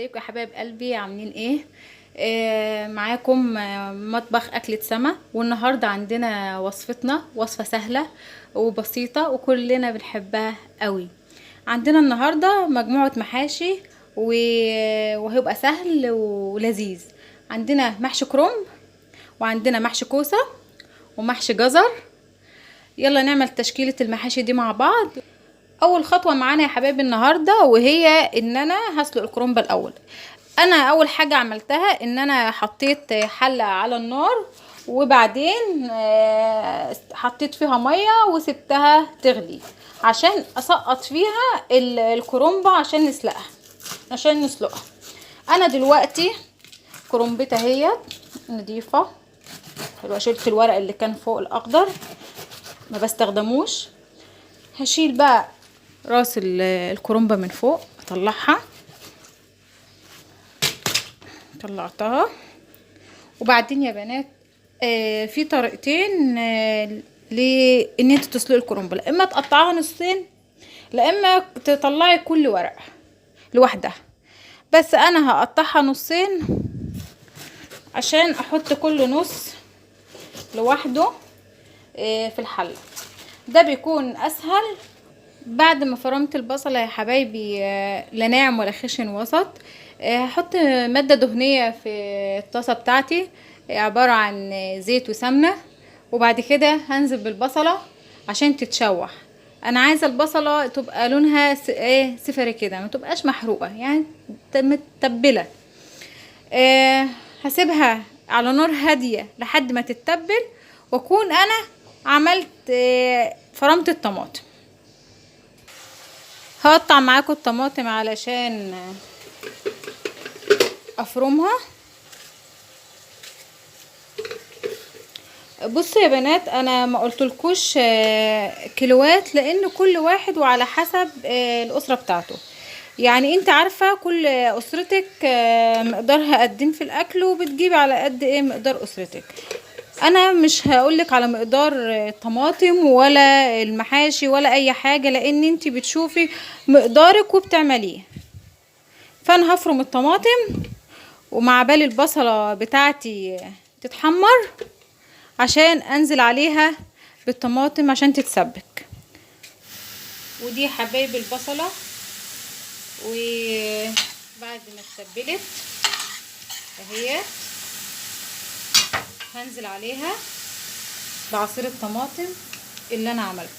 ازيكم يا حبايب قلبي؟ عاملين ايه؟ معاكم مطبخ اكلة سما. والنهارده عندنا وصفتنا، وصفة سهلة وبسيطة وكلنا بنحبها قوي. عندنا النهارده مجموعة محاشي وهيبقى سهل ولذيذ. عندنا محشي كرنب، وعندنا محشي كوسة، ومحشي جزر. يلا نعمل تشكيلة المحاشي دي مع بعض. اول خطوة معانا يا حبايبي النهارده وهي ان انا هسلق الكرنب الاول. انا اول حاجة عملتها ان انا حطيت حله على النار، وبعدين حطيت فيها مية وسبتها تغلي عشان اسقط فيها الكرنبه عشان نسلقها. انا دلوقتي كرنبتها اهي نضيفه حلوة، شلت الورق اللي كان فوق الاخضر ما بستخدموش. هشيل بقى راس الكرنبه من فوق، اطلعها. طلعتها. وبعدين يا بنات في طريقتين لان انت تسلقي الكرنبه، لا اما تقطعيها نصين، لا اما تطلعي كل ورقة لوحدها. بس انا هقطعها نصين عشان احط كل نص لوحده في الحلة، ده بيكون اسهل. بعد ما فرمت البصله يا حبايبي لا ناعم ولا خشن، وسط، هحط مادة دهنية في الطاسه بتاعتي، عبارة عن زيت وسمنه. وبعد كده هنزل بالبصله عشان تتشوح. انا عايزه البصله تبقى لونها سفري كده، ما تبقاش محروقة، يعني متبله. هسيبها على نار هادية لحد ما تتبل، واكون انا عملت فرمت الطماطم. هقطع معاكم الطماطم علشان افرمها. بصوا يا بنات، انا ما قلتلكوش كيلوات، لان كل واحد وعلى حسب الاسرة بتاعته. يعني انت عارفه كل اسرتك مقدارها قد ايه في الاكل، وبتجيبي على قد ايه مقدار اسرتك. انا مش هقولك على مقدار الطماطم ولا المحاشي ولا اي حاجة، لان انت بتشوفي مقدارك وبتعمليه. فانا هفرم الطماطم، ومع بال البصله بتاعتي تتحمر عشان انزل عليها بالطماطم عشان تتسبك. ودي حبايب البصله، وبعد ما اتبلت اهي هنزل عليها بعصير الطماطم اللي انا عملته.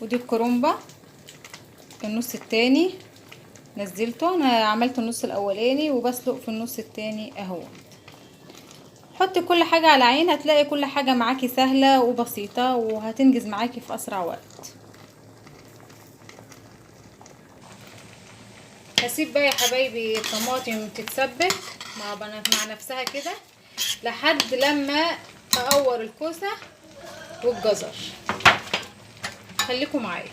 ودي الكرنبه النص التاني نزلته، انا عملت النص الاولاني وبسلق في النص التاني اهو. حطي كل حاجة على عين، هتلاقي كل حاجة معاكي سهلة وبسيطة وهتنجز معاكي في اسرع وقت. هسيب بقى يا حبايبي الطماطم تتسبك مع نفسها كده لحد لما اقور الكوسة والجزر. خليكم معايا.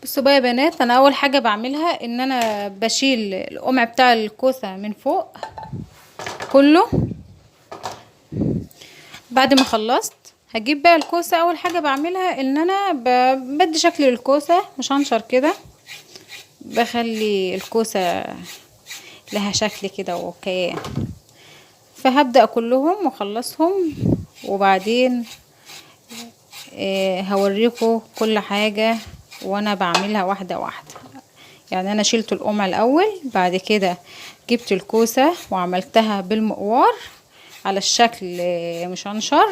بصوا بقى يا بنات، انا اول حاجة بعملها ان انا بشيل القمع بتاع الكوسة من فوق كله. بعد ما خلصت هجيب بقى الكوسة. اول حاجة بعملها ان انا بدي شكل للكوسة مشنشر كده، بخلي الكوسة لها شكل كده وكيان. فهبدأ كلهم واخلصهم، وبعدين هوريكم كل حاجة وانا بعملها واحدة واحدة. يعني انا شلت القمع الاول، بعد كده جبت الكوسة وعملتها بالمقوار على الشكل مشنشر،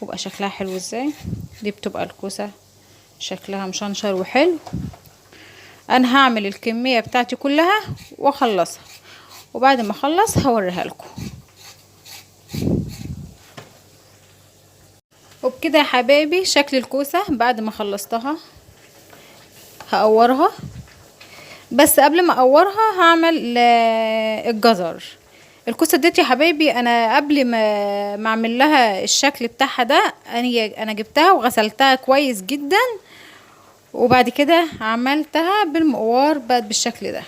وبقى شكلها حلو ازاي. دي بتبقى الكوسة شكلها مشنشر وحلو. انا هعمل الكمية بتاعتي كلها واخلصها، وبعد ما اخلص هوريها لكم. وبكده يا حبايبي شكل الكوسة بعد ما خلصتها هقورها. بس قبل ما اقورها هعمل الجزر. الكوسة ديت يا حبايبي انا قبل ما اعمل لها الشكل بتاعها ده، انا جبتها وغسلتها كويس جدا، وبعد كده عملتها بالمقوار بقت بالشكل ده.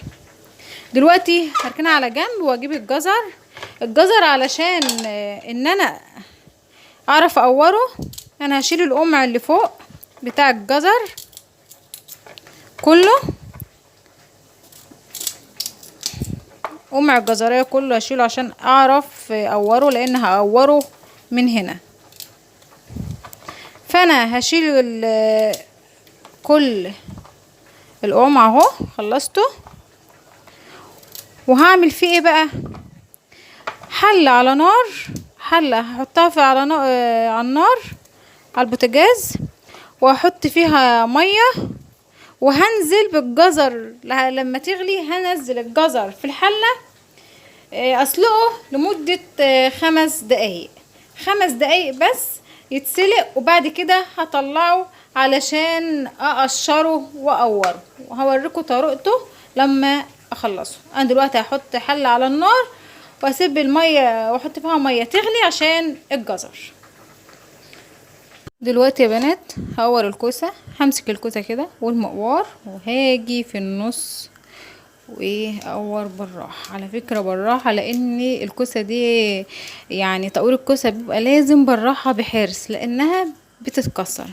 دلوقتي هركنها على جنب واجيب الجزر. الجزر علشان ان انا اعرف اقوره، انا هشيل القمع اللي فوق بتاع الجزر كله، قمع الجزرية كله هشيله عشان اعرف اقوره، لان هقوره من هنا. فانا هشيل كل القمع اهو، خلصته. وهعمل فيه ايه بقى؟ حلة على نار، حلة هحطها في على نار، على النار على البوتاجاز، واحط فيها مية، وهنزل بالجزر لما تغلي هنزل الجزر في الحلة، اسلقه لمدة 5 دقايق، 5 دقايق بس يتسلق، وبعد كده هطلعه علشان اقشره واقوره، وهوريكم طريقته لما اخلصه. انا دلوقتي هحط حلة على النار واسيب المية واحط فيها مية تغلي عشان الجزر. دلوقتي يا بنات هقور الكوسة، همسك الكوسة كده والمقوار وهاجي في النص وايه اقور بالراحة. على فكرة بالراحة، لان الكوسة دي يعني تقوير الكوسة بيبقى لازم بالراحة بحرص لانها بتتكسر،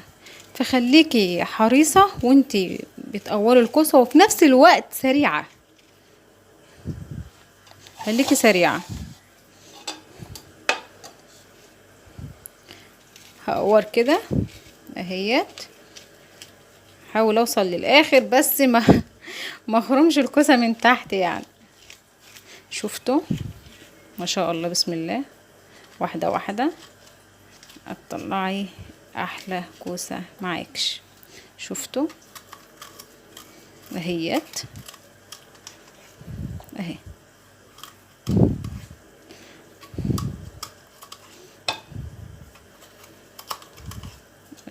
فخليكي حريصة وانتي بتقوري الكوسة، وفي نفس الوقت سريعة، خليكي سريعة. هقور كده اهيت، حاول اوصل للاخر بس ما اخرمش الكوسة من تحت يعني. شفتوا ما شاء الله، بسم الله، واحدة واحدة هتطلعي احلى كوسة معاكش. شفتوا اهيت اهي.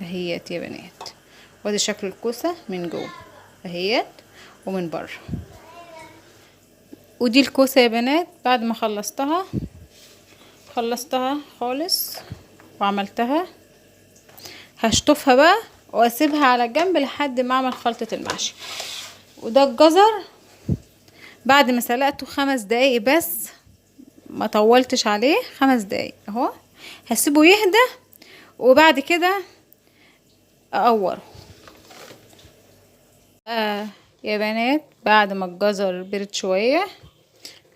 اهيت يا بنات، وادي شكل الكوسة من جوه اهيت ومن بره. ودي الكوسة يا بنات بعد ما خلصتها خالص وعملتها، هشطفها بقى واسيبها على جنب لحد ما اعمل خلطة المحشي. وده الجزر بعد ما سلقته 5 دقايق بس، ما طولتش عليه، 5 دقايق اهو. هسيبه يهدى وبعد كده اقوره. يا بنات بعد ما الجزر برد شوية،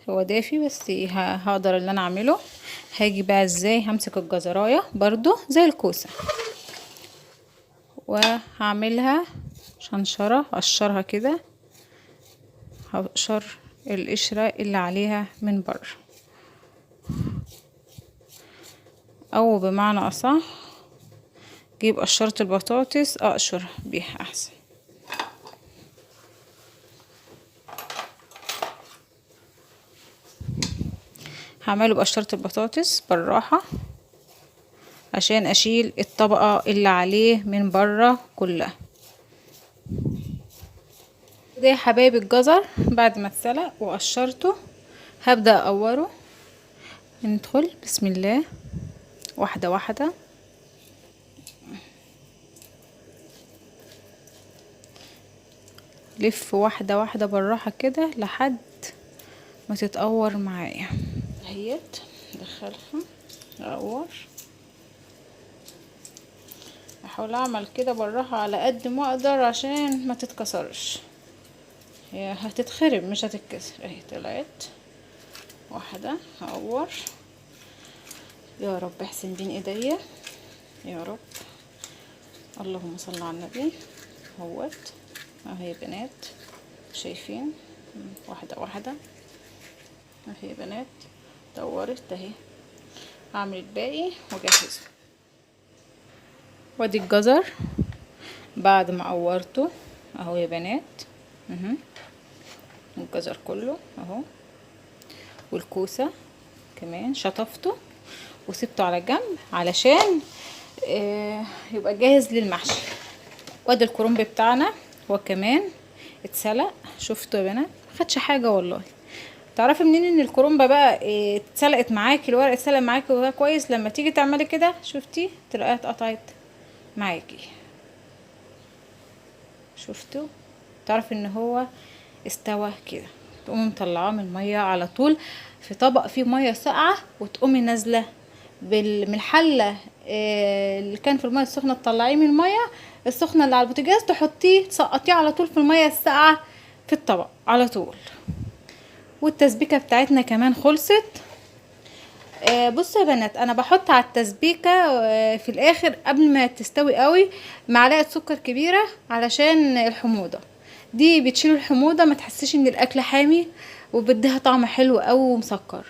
هو دافي بس هقدر اللي انا اعمله. هاجي بقى ازاي، همسك الجزرايه برضو زي الكوسة وهعملها شنشرة، اقشرها كده، هقشر القشرة اللي عليها من بره، او بمعنى اصح جيب قشرة البطاطس اقشر بيها احسن. هعمله بقشرة البطاطس بالراحة عشان اشيل الطبقة اللي عليه من بره كلها. ده يا حبايبي الجزر بعد ما اتسلق وقشرته هبدأ اقوره. ندخل بسم الله واحدة واحدة. لف واحدة واحدة بالراحة كده لحد ما تتقور معايا. اهيت دخلها اقور، احاول اعمل كده بالراحة على قد ما اقدر عشان ما تتكسرش، هي هتتخرب مش هتتكسر. اهي طلعت واحدة، هقور. يا رب احسن بين ايديا يا رب، اللهم صل على النبي. اهوت اهي يا بنات، شايفين واحدة واحدة اهي يا بنات دورت اهي. هعمل الباقي واجهزه. وادي الجزر بعد ما قورته اهو يا بنات، الجزر كله اهو، والكوسه كمان شطفته وسبته على جنب علشان يبقى جاهز للمحشي. وادي الكرنب بتاعنا هو كمان اتسلق، شفتوا يا بنات ما خدش حاجة والله. تعرفي منين ان الكرنبه بقى اتسلقت معاكي، الورق اتسلق معاكي وهو كويس؟ لما تيجي تعملي كده شفتي تلاقيها اتقطعت معاكي، شفتوا؟ تعرفي ان هو استوى كده. تقومي مطلعاه من المية على طول في طبق فيه مية ساقعه، وتقومي نازله من الحلة اللي كان في المية السخنة، تطلعيه من المية السخنة اللي على البوتاجاز، تحطيه تسقطيه على طول في المية الساقعه في الطبق على طول. والتسبيكه بتاعتنا كمان خلصت. بصوا يا بنات، انا بحط على التسبيكه في الاخر قبل ما تستوي قوي معلقه سكر كبيرة علشان الحموضة دي بتشيل الحموضة، ما تحسيش ان الاكل حامي، وبديها طعم حلو قوي ومسكر.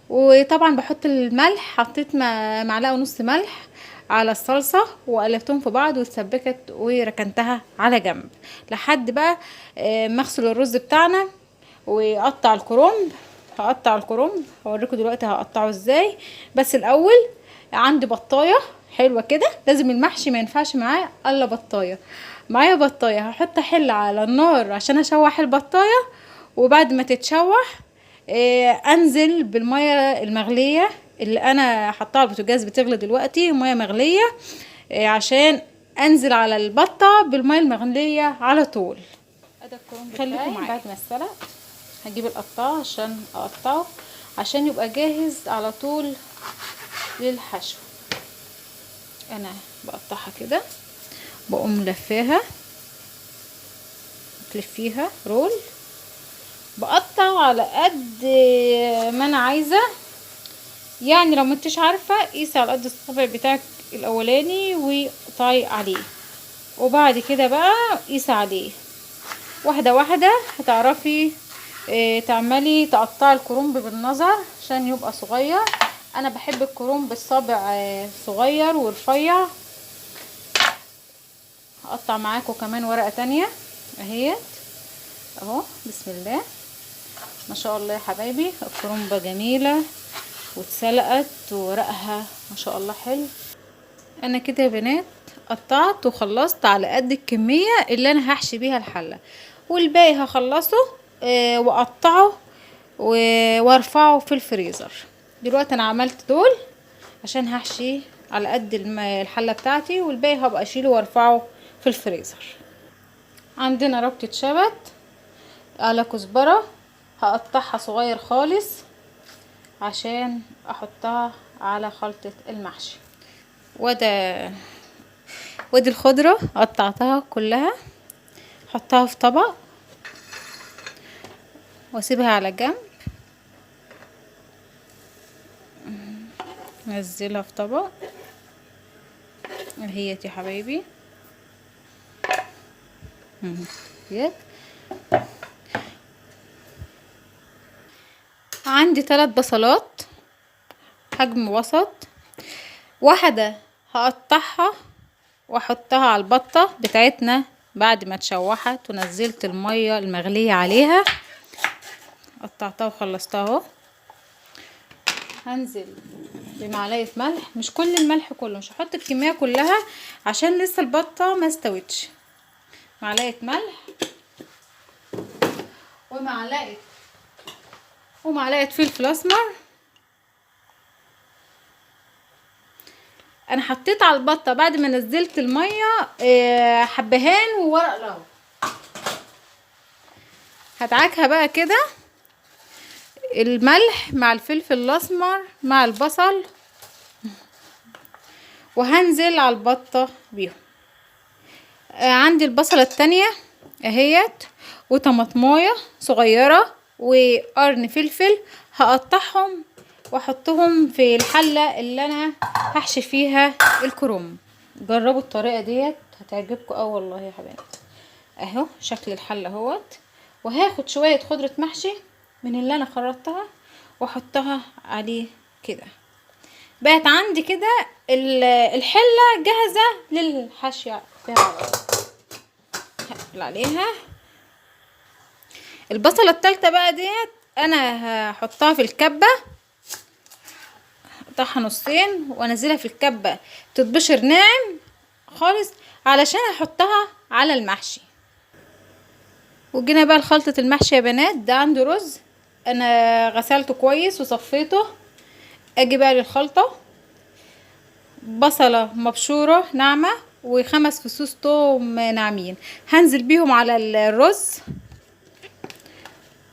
وطبعا بحط الملح، حطيت معلقه ونص ملح على الصلصه وقلبتهم في بعض واتسبكت وركنتها على جنب لحد بقى ما اغسل الرز بتاعنا واقطع الكرنب. هقطع الكرنب هوريكم دلوقتي هقطعه ازاي، بس الاول عندي بطايه حلوة كده، لازم المحشي ما ينفعش معاه الا بطايه. معايا بطايه، هحط حله على النار عشان اشوح البطايه، وبعد ما تتشوح انزل بالمية المغليه اللي انا حطاها على البوتاجاز بتغلي دلوقتي، مية مغليه، عشان انزل على البطة بالمية المغليه على طول. ادي الكرنب خليكم بتاعي معايا. بعد ما اتسلق هجيب القطاعه عشان اقطعه عشان يبقى جاهز على طول للحشو. انا بقطعها كده، بقوم لفاها، تلفيها رول، بقطع على قد ما انا عايزه، يعني لو ما انتش عارفه قيسي على قد الصابع بتاعك الاولاني وقطعي عليه، وبعد كده بقى قيسي عليه واحدة واحدة. هتعرفي تعملي تقطعي الكرنب بالنظر عشان يبقى صغير. انا بحب الكرنب الصابع صغير ورفيع. هقطع معاكم كمان ورقة تانية اهيت اهو. بسم الله ما شاء الله يا حبايبي، الكرنبه جميلة واتسلقت وورقها ما شاء الله حلو. انا كده يا بنات قطعت وخلصت على قد الكمية اللي انا هحشي بيها الحلة، والباقي هخلصه واقطعه وارفعه في الفريزر. دلوقتي انا عملت دول عشان هحشي على قد الحلة بتاعتي، والباقي هبقى اشيله وارفعه في الفريزر. عندنا ربطه شبت على كزبره، هقطعها صغير خالص عشان احطها على خلطه المحشي. وادي الخضرة قطعتها كلها، حطها في طبق واسيبها على جنب، نزلها في طبق اهيت يا حبايبي. عندي 3 بصلات حجم وسط، واحدة هقطعها واحطها على البطة بتاعتنا بعد ما اتشوحت ونزلت المية المغلية عليها. قطعتها وخلصتها اهو. هنزل بمعلقة ملح، مش كل الملح كله، مش هحط الكمية كلها عشان لسه البطة ما استوتش. معلقة ملح ومعلقة فلفل اسمر. انا حطيت على البطة بعد ما نزلت المية حبهان وورق لورا. هدعكها بقى كده الملح مع الفلفل الاسمر مع البصل، وهنزل على البطة بيهم. عندي البصله التانية اهيت، وطماطمايه صغيرة وقرن فلفل، هقطعهم واحطهم في الحلة اللي انا هحشي فيها الكرنب. جربوا الطريقة ديت هتعجبكم قوي والله يا حبايبي. اهو شكل الحلة اهوت. وهاخد شوية خضرة محشي من اللي انا خرطتها واحطها عليه كده. بقت عندي كده الحلة جاهزة للحشي فيها. هقفل عليها. البصله التالتة بقى ديت انا هحطها في الكبه، اقطعها نصين وانزلها في الكبه تتبشر ناعم خالص علشان احطها على المحشي. وجينا بقى لخلطه المحشي يا بنات. ده عندي رز انا غسلته كويس وصفيته. اجي بقى للخلطه: بصله مبشوره ناعمة و5 فصوص توم ناعمين، هنزل بيهم على الرز.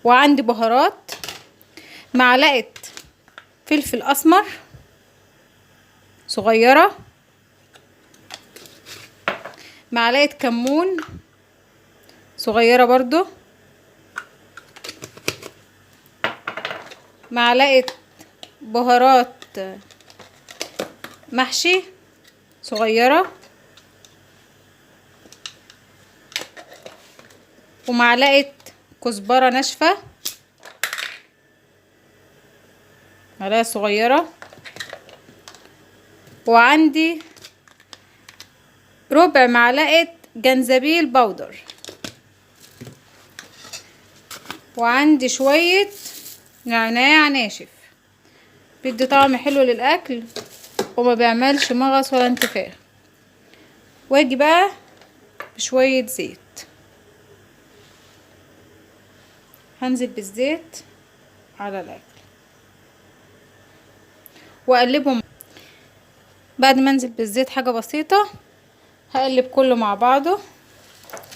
وعندي بهارات، معلقة فلفل اسمر صغيرة، معلقة كمون صغيرة برضو، معلقة بهارات محشي صغيرة، ومعلقة كزبرة ناشفة معلقة صغيرة، وعندي ربع معلقة جنزبيل بودر، وعندي شوية نعناع ناشف بيدي طعم حلو للأكل وما بيعملش مغص ولا انتفاخ. واجي بقى بشوية زيت، هنزل بالزيت على الأكل واقلبهم. بعد ما انزل بالزيت حاجة بسيطة هقلب كله مع بعضه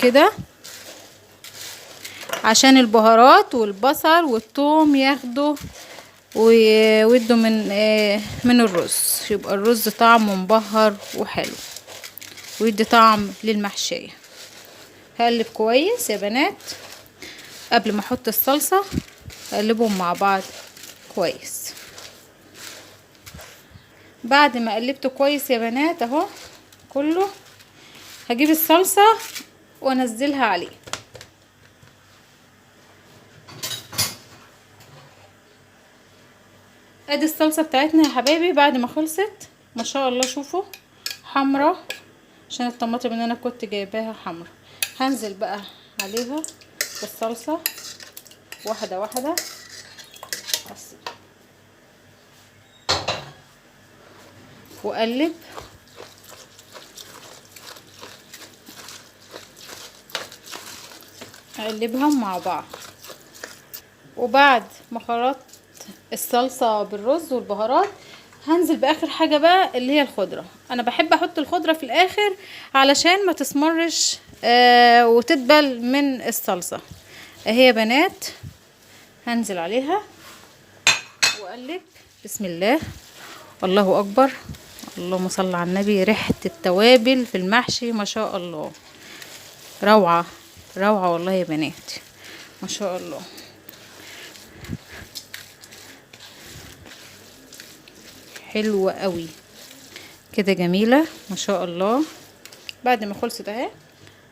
كده عشان البهارات والبصل والثوم ياخدوا ويدوا من الرز، يبقى الرز طعمه مبهر وحلو ويدي طعم للمحشية. هقلب كويس يا بنات قبل ما احط الصلصة، اقلبهم مع بعض كويس. بعد ما قلبته كويس يا بنات اهو كله، هجيب الصلصة وانزلها عليه. ادي الصلصة بتاعتنا يا حبايبي بعد ما خلصت ما شاء الله، شوفوا حمرة عشان الطماطم اللي انا كنت جايباها حمرة. هنزل بقى عليها بالصلصة واحدة واحدة واقلب. اقلبهم مع بعض. وبعد ما خلطت الصلصة بالرز والبهارات هنزل باخر حاجة بقى اللي هي الخضرة. انا بحب احط الخضرة في الاخر علشان ما تسمرش وتدبل من الصلصة. اهي يا بنات هنزل عليها واقلب. بسم الله، الله اكبر، اللهم صل على النبي. ريحة التوابل في المحشي ما شاء الله، روعة روعة والله يا بنات ما شاء الله. حلوة قوي كده، جميلة ما شاء الله. بعد ما خلصت اهي،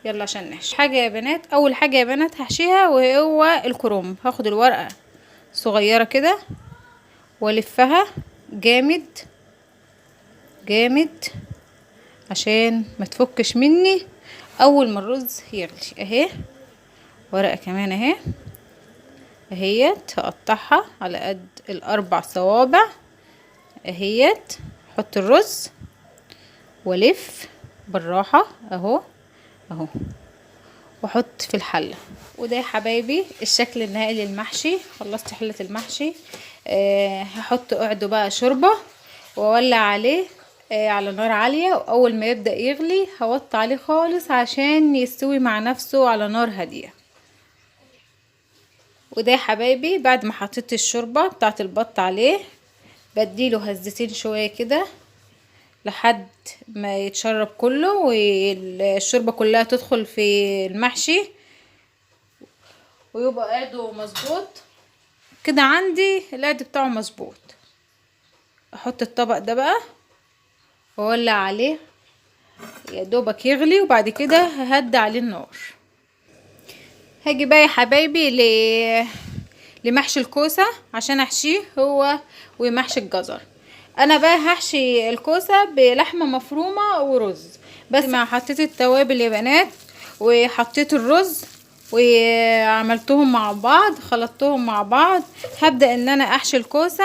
يلا عشان نحشي حاجة يا بنات. اول حاجة يا بنات هحشيها وهو الكرنب. هاخد الورقة صغيرة كده والفها جامد جامد عشان ما تفكش مني اول ما الرز يغلي. اهي ورقة كمان اهي اهيت، هقطعها على قد الاربع صوابع اهيت. احط الرز والف بالراحة اهو اهو، واحط في الحلة. وده يا حبايبي الشكل النهائي للمحشي. خلصت حلة المحشي. هحط قعده بقى شوربة واولع عليه على نار عالية، واول ما يبدأ يغلي هوطي عليه خالص عشان يستوي مع نفسه على نار هادية. وده يا حبايبي بعد ما حطيت الشوربة بتاعت البط عليه بديله هزتين شوية كده لحد ما يتشرب كله والشوربة كلها تدخل في المحشي ويبقى قعدة مظبوط كده. عندي القعد بتاعه مظبوط. احط الطبق ده بقى واولع عليه يا دوبك يغلي، وبعد كده ههدي عليه النار. هاجي بقى يا حبايبي لمحشي الكوسة عشان احشيه هو ومحشي الجزر. انا بقى هحشي الكوسة بلحمة مفرومة ورز بس. ما حطيت التوابل يا بنات وحطيت الرز وعملتهم مع بعض، خلطتهم مع بعض. هبدأ ان انا احشي الكوسة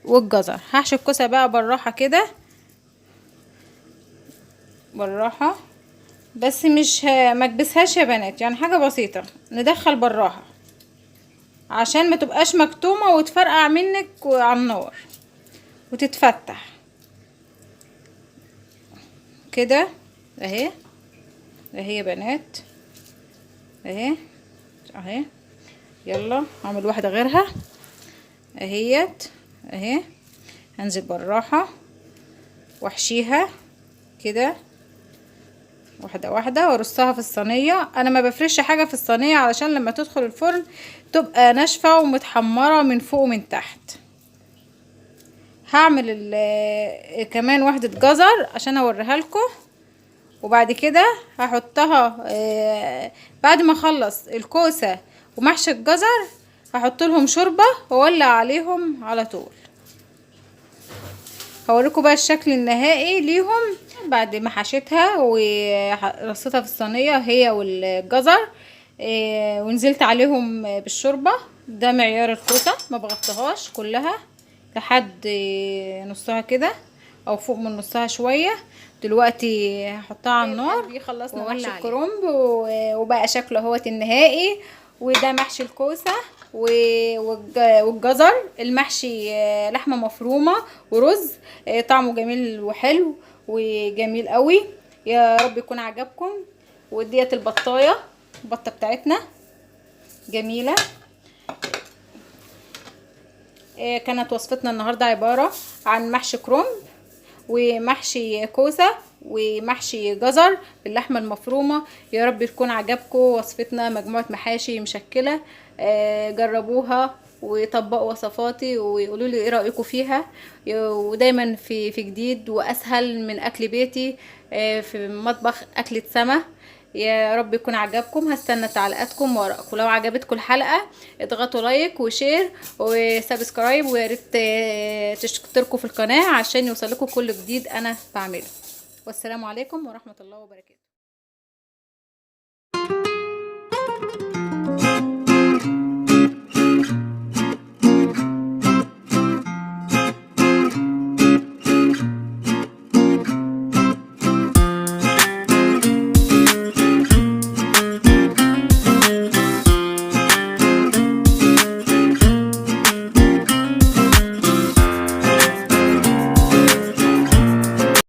والجزر. هحشي الكوسة بقى بالراحة كده، بالراحة بس مش ما اكبسهاش يا بنات، يعني حاجة بسيطة ندخل بالراحة عشان ما تبقاش مكتومة وتفرقع منك على النار وتتفتح كده. اهي اهي يا بنات، اهي اهي. يلا اعمل واحدة غيرها اهيت اهي. هنزل بالراحة واحشيها كده واحدة واحدة وارصها في الصينية. انا ما بفرش حاجة في الصينية علشان لما تدخل الفرن تبقى ناشفة ومتحمره من فوق ومن تحت. هعمل كمان واحدة جزر عشان اوريها لكم، وبعد كده هحطها بعد ما اخلص الكوسه ومحشي الجزر هحط لهم شوربة واولع عليهم على طول. هوريكم بقى الشكل النهائي ليهم بعد ما حشيتها ورصيتها في الصينية هي والجزر، ونزلت عليهم بالشوربه. ده معيار الكوسه، ما بغطيهاش كلها لحد نصها كده او فوق من نصها شوية. دلوقتي هحطها على النار. خلصنا محشي الكرنب وبقى شكله اهوت النهائي. وده محشي الكوسه والجزر. المحشي لحمه مفرومه ورز، طعمه جميل وحلو وجميل قوي. يا رب يكون عجبكم. وديت البطايه، البطة بتاعتنا جميلة. كانت وصفتنا النهارده عبارة عن محشي كرنب ومحشي كوسة ومحشي جزر باللحمه المفرومه. يا رب تكون عجبكم وصفتنا، مجموعة محاشي مشكلة. جربوها وطبقوا وصفاتي ويقولوا لي ايه رايكم فيها. ودايما في جديد واسهل من اكل بيتي، في مطبخ اكله سما. يا رب يكون عجبكم. هستنى تعليقاتكم وارائكم. لو عجبتكم الحلقة اضغطوا like و share و subscribe، ويا ريت تشتركوا في القناة عشان يوصلكم كل جديد انا بعمله. والسلام عليكم ورحمة الله وبركاته.